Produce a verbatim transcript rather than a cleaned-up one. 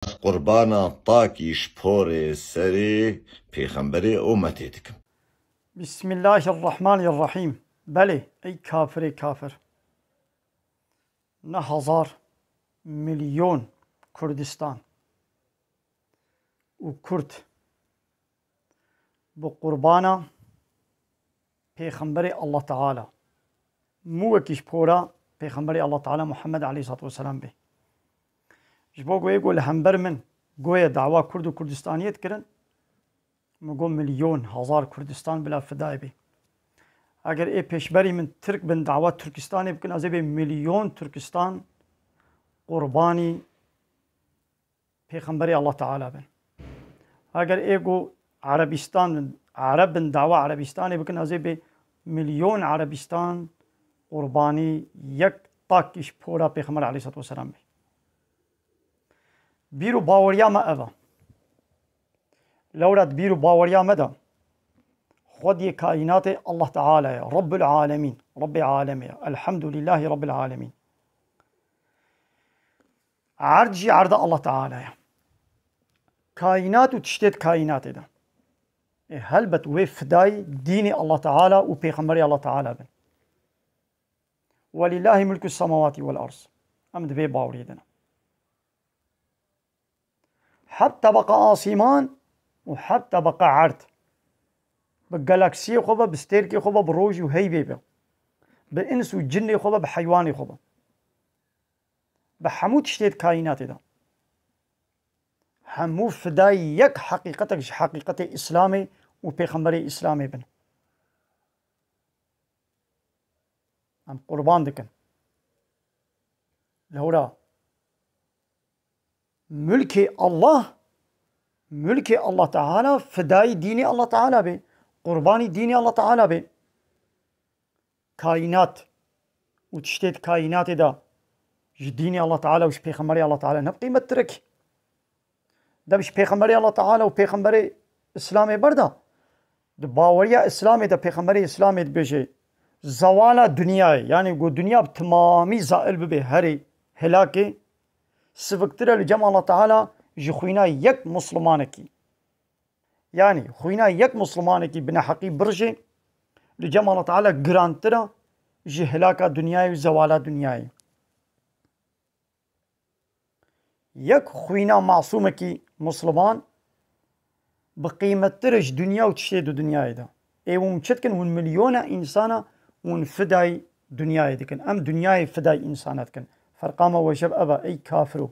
Qurbana takî ji porê serê pêxemberê ûmetê dikim. Bismillahirrahmanirrahîm. Belê, ey kafirê kafir. Ne hezar, milyon Kurdistan û Kurd bi qurbana Pêxemberê Allah Teala. Mû wekî ji pora Pêxemberê Allah Teala Muhammed aleyhissalatu vesselam bê. Ji bo goyê ku li hember min goye dawa Kurd û Kurdistaniyê dikirin, min got milyon, hezar Kurdistan bila fidayê bê. Eger ê pêşberî min Tirk bin dawa Tirkistanê bikin, ez ê bê milyon Tirkistan qurbanî Pêxemberê Allah Teala bin. Eger ê ku Erebistan bin, Ereb bin dawa Erebistanê bikin, ez ê bê milyon Erebistan qurbanî yek tak ji pora Pêxember aleyhissalatu vesselam bê. Bîr û baweriya me ev e. Lewra di bîr û baweriya me de Xwediyê kaînatê Allah Teala ye. Rabbul Alemîn. Rabbê alemê ye. Elhamdulillahî Rabbil Alemîn. Erd jî erda Allah Teala ye. Kaînat û tiştê di kaînatê de. Ê helbet wê fidayî dînê Allah Teala û Pêxemberê Allah Teala bin. Welîllahî mulku semawatî wel ard. Em di vê baweriyê de ne. Heb tebeqa asîman û heb tebeqa erd. Bi galaksiyê xwe be, bi stêrkê xwe be, bi roj û heyvê be. Bi ins û cinnê xwe be, bi heywanê xwe be. Bi hemû tiştê di kaînatê de. Hemû fidayî yek heqîqetek ji heqîqetê Îslamê û Pêxemberê Îslamê bin. Em qurban dikin. Lewra mulkê Allah, mulkê Allah Teala fidayî dînê Allah Teala bê, qurbanî dînê Allah Teala bê. Kaînat û tiştê di kaînatê de ji dînê Allah Teala û ji Pêxemberê Allah Teala ne bi qîmettir e kî. De bi ji Pêxemberê Allah Teala û Pêxemberê Îslamê berda. Di baweriya Îslamê de Pêxemberê Îslamê dibêje, zewala dinyayê, yanî ku dinya bi timamî zail bibe, herê, helakê, siviktir e li cem Allah Teala ji xwîna yek Muslimanekî. Yanî xwîna yek Muslimanekî bi neheqî birijê, li cem Allah Teala girantir e ji helaka dinyayê û zewala dinyayê. Yek xwîna masûmekî Musliman bi qîmettir e ji dinya û tiştê di dinyayê de. Ê hûn çi dikin? Hûn milyona însana hûn fidayî dinyayê dikin. Em dinyayê fidayî însana dikin. Ferqa me wejev ev e, ey kafiro.